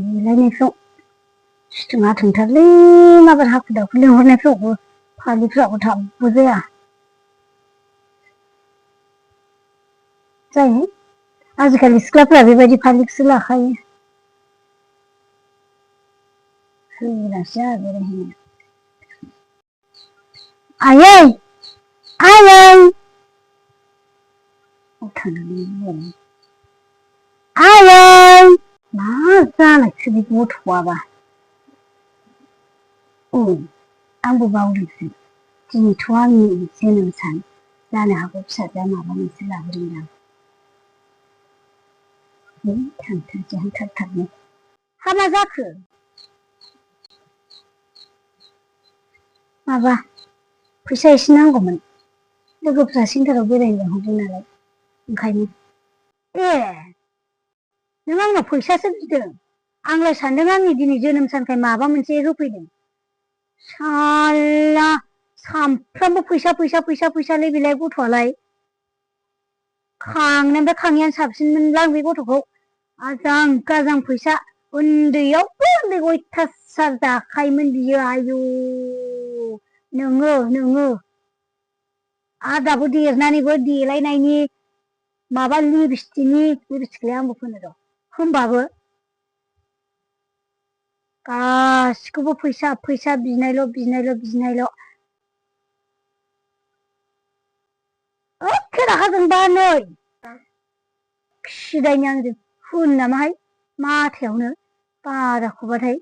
देलायनायफ्राव सिथोङा थोंथारलै माबार हाखु दाखु लिंहरनायफ्रावबो फालिफ्राबो थाबबो जाया जायो आजिखालि सिख्लाफ्रा बेबायदि फालिखौसो लाखायो होलासो आरो बेरायहैनो आयै आयै आयै मा जालायखो बे गथ'आबा आंबो बावदोंसो दिनैथ' आंनि जोनोम सान जानो हागौ फिसाजोआ माबा मोनसे लाबोदोंदां थांथारसैहां थाब थाबनो हा मा जाखो माबा फैसा एसे नांगौमोन लोगोफ्रा सेन्टाराव बेरायनो लिंहरदों नालाय ओंखायनो ए नों आंनाव फैसासो बिदों आंलाय सानदों आंनि दिनै जोनोम सानखाय माबा मोनसे होफैदों साला सामफ्रामबो फैसा फैसा फैसा फैसालै बेलाय गथ'आलाय खांनायनिफ्राय खाङैयानो साबसिनमोनलां बे गथ'खौ आजां गाजां फैसा उन्दैयावबो उन्दै अयथासार जाखायोमोन बियो आयु नोङो आरो दाबो देरनानैबो देलायनायनि माबा लिपस्टिकलाय आंबो फोनो र' होमबाबो गासिखौबो फैसा फैसा बिनायल' एखे रागा जोंबा नै सिदायनि आंजों होन नामाहाय माथायावनो बाराखौबाथाय